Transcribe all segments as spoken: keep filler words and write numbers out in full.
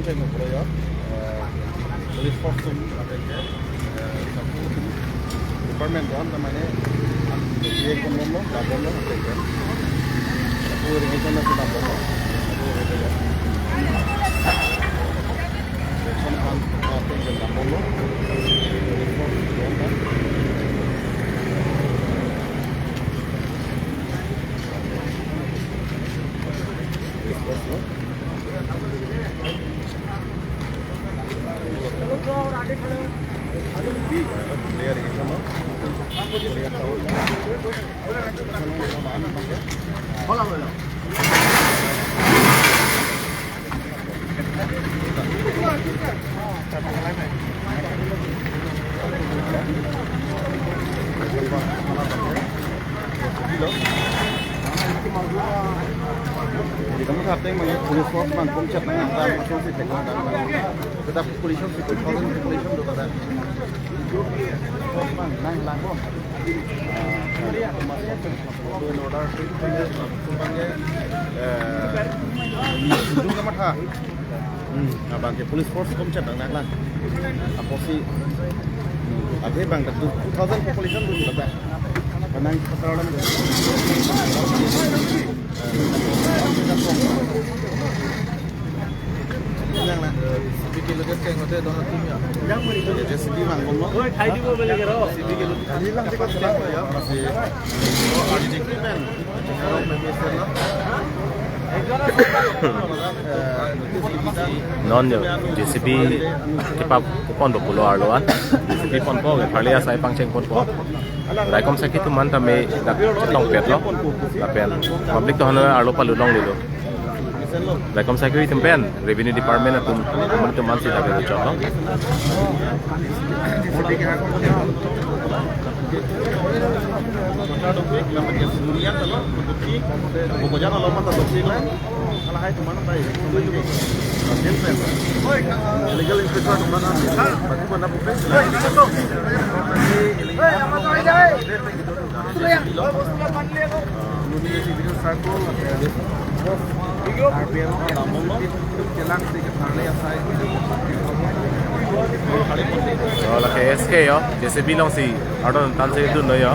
Police force atum ateng ke, eh, satu department doan tamane, ah, dia kon bomlo, la bomlo ateng ke. Satu irrigation na sila bomlo. Satu irrigation. Section kan, ah, ateng ke la bomlo. Police force doan kan. Police force lo. Jadi kamu sate mangke police force bang kong chat nang, nang masuk si tengah dan kita police force itu kalau police force itu ada. Force bang nang langkong. Ah, law and order, bang ke, eh, itu kamatha. Hmm, abang ke police force kom chat nang lang. Apotsi, hmm, abang ke two thousand population tu juga. Kanang patrol lang. Yang na. J C B ke loket keng hote dono tum ya. J C B bang bomlo. Oi, khai di bo bele kero. J C B ke loket kali lang di ko ya. Masih. Oh, ada jengki pen. Non yo, J C B kepaponpo pulo arlo an. J C B ponpo ke tharli asai pangcheng ponpo. Raikom sakhi atum an tame dak chetongpetlo. Lapen public to hana arlo palu longlelo. Raikom sakhi atum pen, Revenue Department atum, atum atum an si dak chotlo. Illegal infrastructure teman, bagi mana bukan? Oh, lake S K yo, J C B along si, ardon tan si dunlo yo.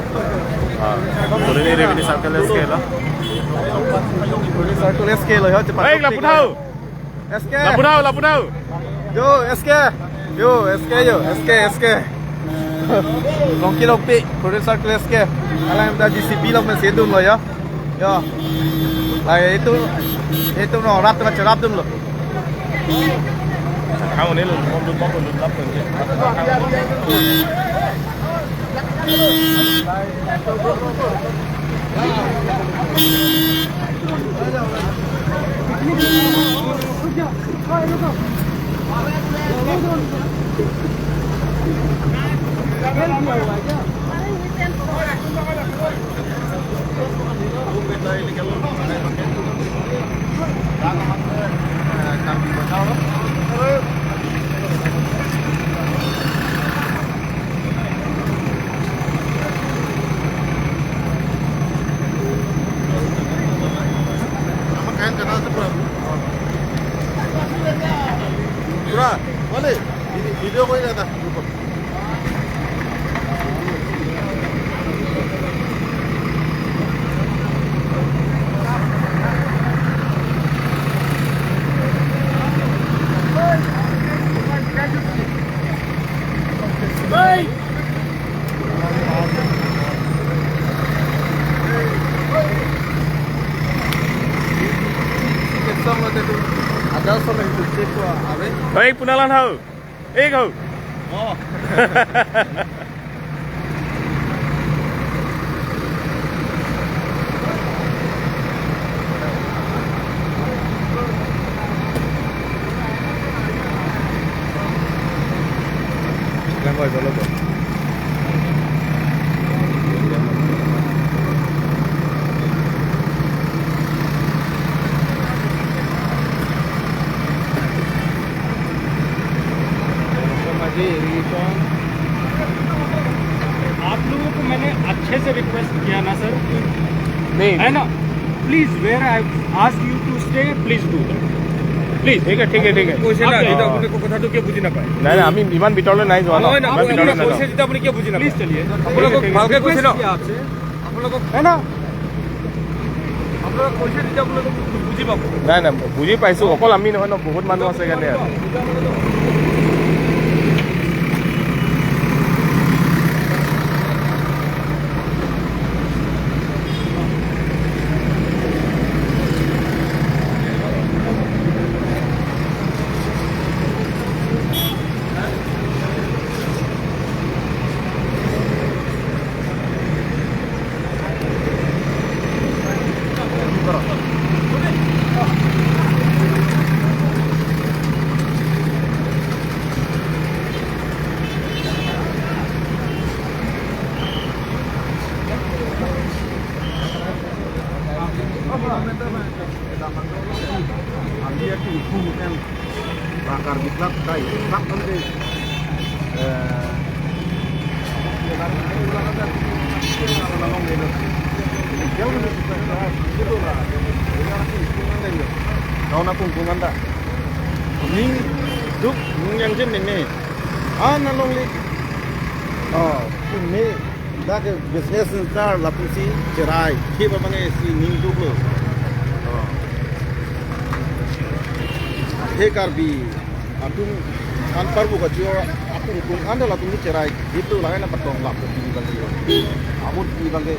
Ah, Tuluni Revenue Circle S K lo. Revenue Circle S K lo yo, cepat. Baik, lapu thau. S K. Lapu thau, lapu thau. Yo, S K. Yo, S K yo, S K, S K. Longki longpi, Revenue Circle S K. Alang ta J C B along mesi dunlo yo. Yo. Lai itu, itu no, rap tengah cerap dunlo. Kang ini lo, mau dun, mau dun, lap dun. Pura, boleh? Ini video ko ini ada. Oi, punalan hau. Eh, kau. Oh. आप लोगों को मैंने अच्छे से रिक्वेस्ट किया ना सर, नहीं। है ना? Please, where I ask you to stay, please do that. Please. ঠিক আছে, ঠিক আছে, ঠিক আছে। কৈছে না, অ। এতিয়া আপোনালোকে কথাটো কিয় বুজি নাপায়? নাই, নাই, আমি ইমান ভিতৰলৈ নাই যোৱা ন। নহয়, নহয়, ইমান আপোনালোকে ভিতৰলৈ নাই কৈছে যোৱা। যেতিয়া আপুনি কিয় বুজি নাপায়? প্লিজ চলিয়ে। আপোনালোকক ভালকে কৈছে ন? আপোনালোকক নাই, নাই। আপোনালোকক কৈছে তেতিয়া আপোনালোকে বুজি পাব। নাই, নাই, বুজি পাইছো। অকল আমি নহয় ন, বহুত মানুহ আছে কাৰণে। Anggi atum hum kan bakar bitlak kai, bitlak kan de, eh, Kau na kung kung anda. Ning duk, ning yang jem nene. Ana longle. Oh, ini. Dak ke business center lapusi cherai. Kiba mane si ning duklo. Oh. He Karbi atum anparbo kachio atum tum anda latum ni cherai. Itu lain apa tong lapu di bangke. Amut di bangke.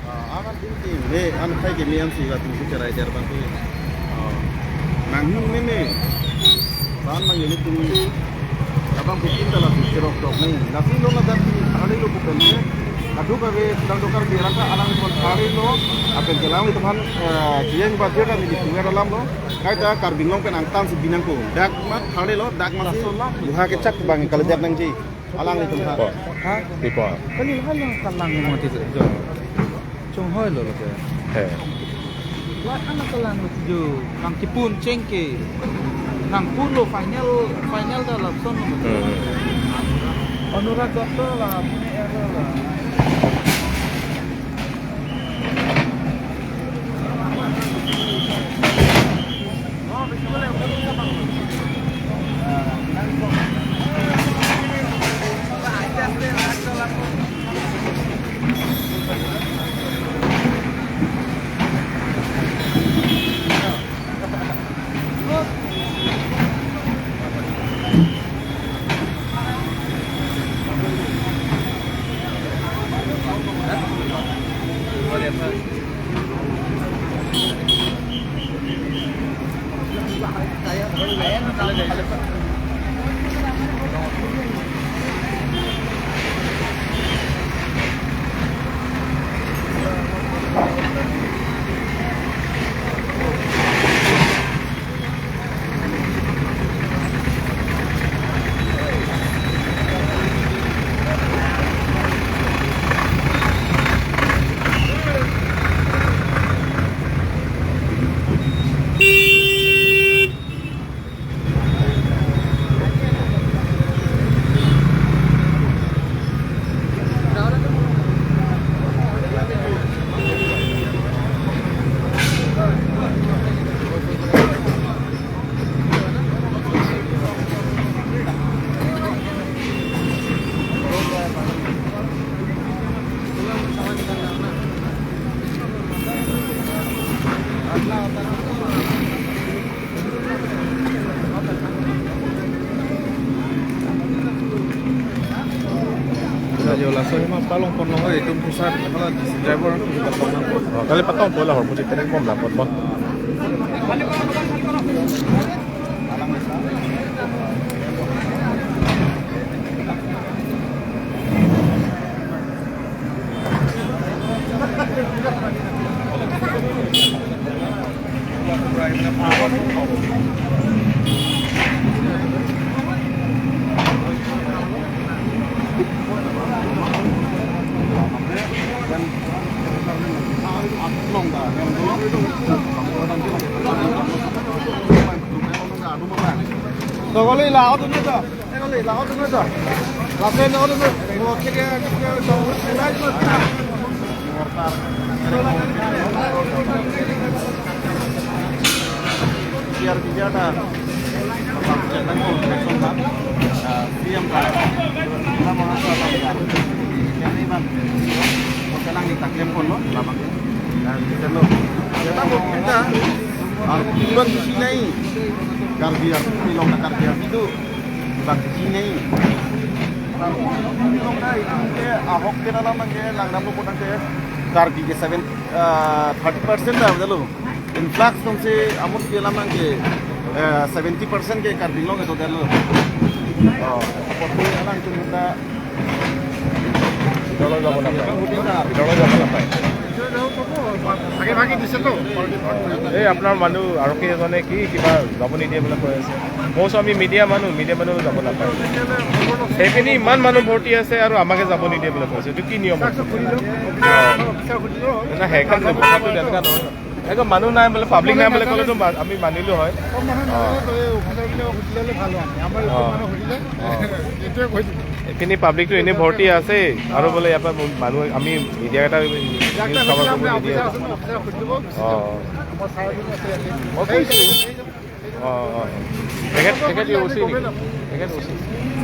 Ah, amat tingting, ne, an khai ke ne an si latum ke cherai der bangke. Ah, nang hum ne ne. Ban mang ini tum. Abang putin ta latum cherok tok ne. Lasi lo na dati hari lo bukan ne. Kaduk ave sedang dokar biaraka alang pon hari lo. Apen ke alanglitum aphan, eh, kiyeng ba dia kan ini tuwer alam lo. Kaita Karbi Anglong pen angtan si binang ko. Dak mat hari lo, dak mat si. Buha kechak bang kali dak nangji. Alanglitum ha. Po. Ha? Di po. Kali hala kalang mo ti jo. Chonghoi lo lo ke. He. Wa ala kalang mo ti jo. Nang kipun chengke. Nang pun lo final, final ta lapuson lo. Hmm. Anurag Dutta la, Pune Arrow la. Laso ma palong pon long, itum pusat, hala driver kita pon. Oh, kali patong bola hor, mujhe kene bom la pot pot. Tokoli la, auto nito. Karbi Jakarta, Bapak Cetang Foundation, Pak, eh, C M Pak, kita mau masuk apa ya? Ini, Pak, mau tenang nih, taklim pon lo, Bapak. Dan kita lo, kita mau kita, ah, bukan di sini, Karbi, Karbi, Karbi itu, Pak, di sini. Karbi, Karbi, Ahok ke dalam ke, langdam lo kota ke, Karbi ke seven, eh, thirty percent dah, betul lo. Influx atumsi amun ke alam nang ke, eh, seventy percent ke Karbi Anglong itu dalo. Oh, apot ke alam itu kita Dolo যাব নাপায়। Dolo যাব নাপায়। এই আপোনাৰ মানুহ আৰক্ষী এজনে কি কিবা যাব নিদিয়ে বুলি কৈ আছে। মই কৈছো আমি মিডিয়া মানুহ, মিডিয়া মানুহ যাব নাপায়। এইপিনে ইমান মানুহ ভৰ্তি আছে আৰু আমাকে যাব নিদিয়ে বুলি কৈছে। এইটো কি নিয়ম? না, সেইখন কথাটো তেনেকুৱা নহয়। একো মানুহ নাই বোলে, পাব্লিক নাই বোলে ক'লেতো মা-, আমি মানিলো হয়। অ। অ। এইপিনে পাব্লিকটো এনেই ভৰ্তি আছে আৰু বোলে ইয়াৰ পৰা মানুহ, আমি মিডিয়া এটা নিউজ কভাৰ কৰিব নিদিয়ে। অ। মই কৈছো। অ, অ। তেখেত, তেখেত এই অ চি নেকি? তেখেত অ চি?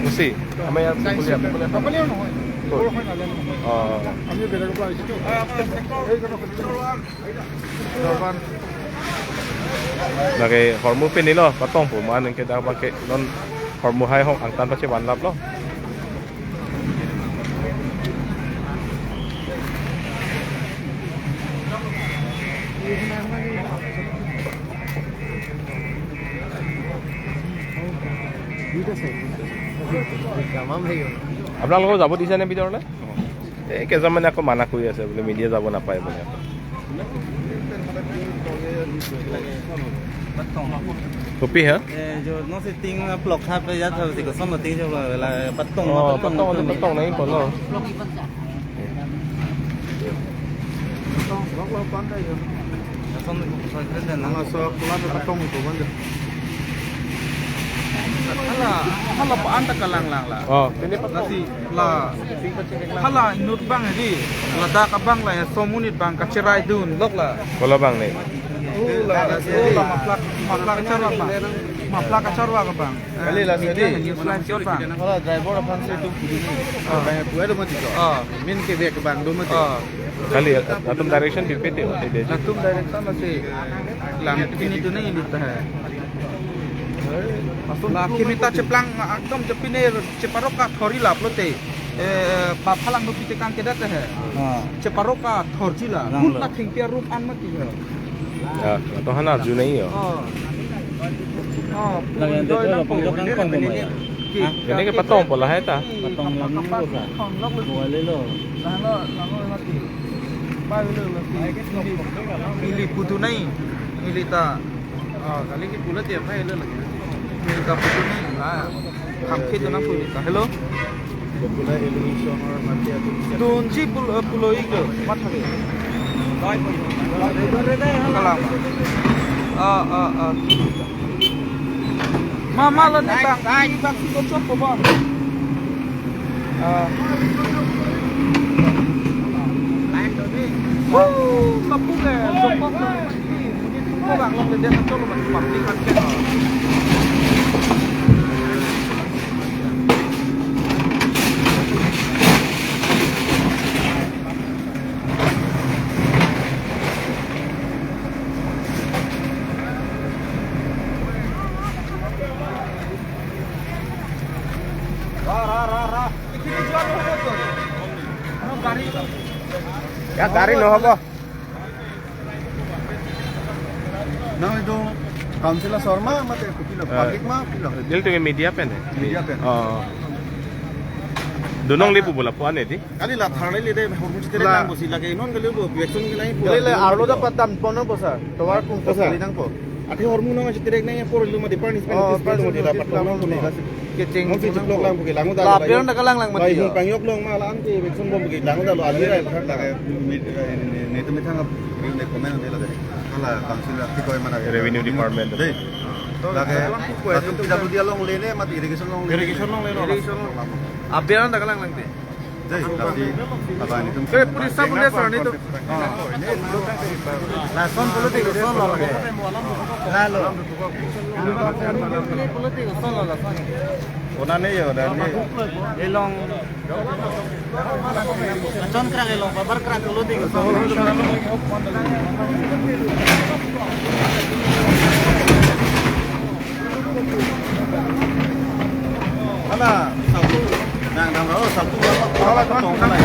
অ চি? আমাৰ ইয়াত চুবুৰীয়া। ক'ত? অ, অ। Lake hormu pini lo, patong pu man ke dak bangke non hormu hai hong angtan pache vanlap lo. আপোনালোকক যাব দিছে নে ভিতৰলৈ? এই কেইজনমানে আকৌ মানা কৰি আছে বোলে মিডিয়া যাব নাপায় বোলে। Kopi ha? Eh, jo, no si ting, ah, plok ha pe ya tha si ko son no ting jo la, la, patong, oh, patong, patong, patong. Patong nai polo. Son, son kren dan. Ang sa kulat patong itu kan. Hala, hala pa anta kalang lang la. Oh, ini patong. Nasi la. Hala inut bang di, ladak abang la ya somunit bang kacherai dun lok la. Kola bang ni. Oh, la, la, la, maplak, maplak kacharwa bang. Maplak kacharwa ka bang. Kali la media sini. News line siot bang. Hala driver aphan si tu. Ah. Bang kuat mati ko. Ah. Min ke bek bang do mati. Ah. Kali atum direction pipete, oh, tede. Atum direction masih lang pini tu nahi lita hai. Atum la kimi ta cheplang, ah, atum chepine cheparok ka thori la pulote. Eh, bap halang do pite kang kedat he. Ah. Cheparok ka thorji la. Lang lo. Put na thengpi arum an mati he. Ya, atau hana arju nahi ya. Oh. Oh, lagi yang doi itu nang lapang pun. Jokang kong ini. Ki, ini ke patong pola hai ta. Patong lang ni ko sa. Patong lok lu. Boleh lo. Lang lo, lang lo mati. Pai lo lo. Ili putu nahi. Ili ta. Ah, kali ki pula tiap hai lo lagi. Ili ta putu nahi. Ah. Ham khit na pulita. Hello? Pula hello, Ishwar, Matya, Tunchi. Tunchi pul-, eh, pulo ik, mat thake. Kalam. Ah, ah, ah. Mama lo ne bang, bang, bang, si ko chok ko bang. Ah. Huh, kapung eh, jokok lo. Ko bang long le dia kacol lo, mati mati kan ke. Ra, ra, ra, ra. Ya, gari no hobo. Nang itu council asor ma, mate kopi lo, eh, public ma, kopi lo. Dil tu media pen, eh? Media pen. Oh. Dunong lipu bola puan edi. Kali la tharle le de hormu chiterek nang bosi lake non kali bo election ke nai pura. Kali le arlo da patam pono bosa. Tovar kung bosa. Kali nang po. Ati hormu nang chiterek nang pura lu ma department. Oh, department lu ma department. Kecheng. Mon si chiplok lang buki langu da. La peon da kalang lang mati. Bai hung pangyok long ma la an ke election bom buki langu da lo ali rai. Lake ni tu mithang ap ni comment de lake. Hala council ap ti koi mana. Revenue department. De. Lake satu P W D along lene mati irrigation along lene. Irrigation along lene. Irrigation along. Abiaran da kalang lang te. Dei, lasi, abang nelitum. Eh, police sir, police sir, nelitum. Lason pulote koson lo lake. Lalo. Pulote koson lo lason. Onane yo, onane. Elong. Chon krak elong, babar krak pulote koson lo. Hala, sabtu. Nang dam rao, sabtu. Hala, tong, hala.